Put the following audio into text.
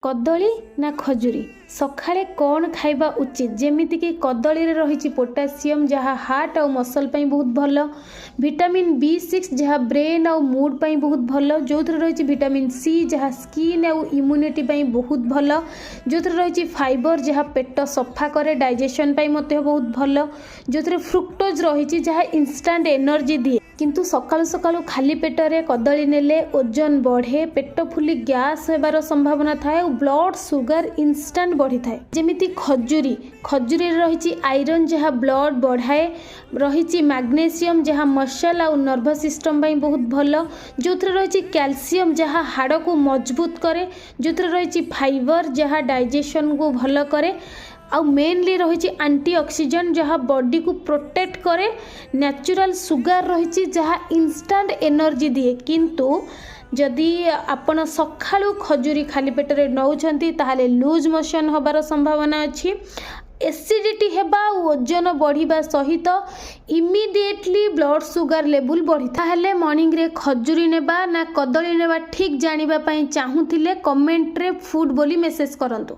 କଦଳୀ ନା ଖଜୁରୀ, ସକାଳେ କ'ଣ ଖାଇବା ଉଚିତ? ଯେମିତିକି କଦଳୀରେ ରହିଛି ପୋଟାସିୟମ୍, ଯାହା ହାର୍ଟ ଆଉ ମସଲ୍ ପାଇଁ ବହୁତ ଭଲ, ଭିଟାମିନ୍ ବି6, ଯାହା ବ୍ରେନ୍ ଆଉ ମୁଡ୍ ପାଇଁ ବହୁତ ଭଲ, ଯେଉଁଥିରେ ରହିଛି ଭିଟାମିନ୍ ସି, ଯାହା ସ୍କିନ୍ ଆଉ ଇମ୍ୟୁନିଟି ପାଇଁ ବହୁତ ଭଲ, ଯେଉଁଥିରେ ରହିଛି ଫାଇବର, ଯାହା ପେଟ ସଫା କରେ, ଡାଇଜେସନ୍ ପାଇଁ ମଧ୍ୟ ବହୁତ ଭଲ, ଯେଉଁଥିରେ ଫ୍ରୁକ୍ଟୋଜ୍ ରହିଛି, ଯାହା ଇନଷ୍ଟାଣ୍ଟ ଏନର୍ଜି ଦିଏ। କିନ୍ତୁ ସକାଳୁ ସକାଳୁ ଖାଲି ପେଟରେ କଦଳୀ ନେଲେ ଓଜନ ବଢ଼େ, ପେଟ ଫୁଲି ଗ୍ୟାସ୍ ହେବାର ସମ୍ଭାବନା ଥାଏ ଆଉ ବ୍ଲଡ଼ ସୁଗାର ଇନଷ୍ଟାଣ୍ଟ ବଢ଼ିଥାଏ। ଯେମିତି ଖଜୁରୀ, ଖଜୁରୀରେ ରହିଛି ଆଇରନ୍, ଯାହା ବ୍ଲଡ଼ ବଢ଼ାଏ, ରହିଛି ମ୍ୟାଗ୍ନେସିୟମ୍, ଯାହା ମସଲ୍ ଆଉ ନର୍ଭସ୍ ସିଷ୍ଟମ୍ ପାଇଁ ବହୁତ ଭଲ, ଯେଉଁଥିରେ ରହିଛି କ୍ୟାଲସିୟମ୍, ଯାହା ହାଡ଼କୁ ମଜବୁତ କରେ, ଯେଉଁଥିରେ ରହିଛି ଫାଇବର, ଯାହା ଡାଇଜେସନକୁ ଭଲ କରେ, ଆଉ ମେନଲି ରହିଛି ଆଣ୍ଟି ଅକ୍ସିଡେଣ୍ଟ, ଯାହା ବଡ଼ିକୁ ପ୍ରୋଟେକ୍ଟ କରେ, ନ୍ୟାଚୁରାଲ ସୁଗାର ରହିଛି, ଯାହା ଇନଷ୍ଟାଣ୍ଟ ଏନର୍ଜି ଦିଏ। କିନ୍ତୁ ଯଦି ଆପଣ ସକାଳୁ ଖଜୁରୀ ଖାଲି ପେଟରେ ନେଉଛନ୍ତି, ତାହେଲେ ଲୁଜ୍ ମୋସନ୍ ହେବାର ସମ୍ଭାବନା ଅଛି, ଏସିଡ଼ିଟି ହେବା ଆଉ ଓଜନ ବଢ଼ିବା ସହିତ ଇମିଡ଼ିଏଟଲି ବ୍ଲଡ଼ ସୁଗାର ଲେଭଲ୍ ବଢ଼ି। ତାହେଲେ ମର୍ଣ୍ଣିଂରେ ଖଜୁରୀ ନେବା ନା କଦଳୀ ନେବା ଠିକ୍, ଜାଣିବା ପାଇଁ ଚାହୁଁଥିଲେ କମେଣ୍ଟରେ ଫୁଡ଼୍ ବୋଲି ମେସେଜ୍ କରନ୍ତୁ।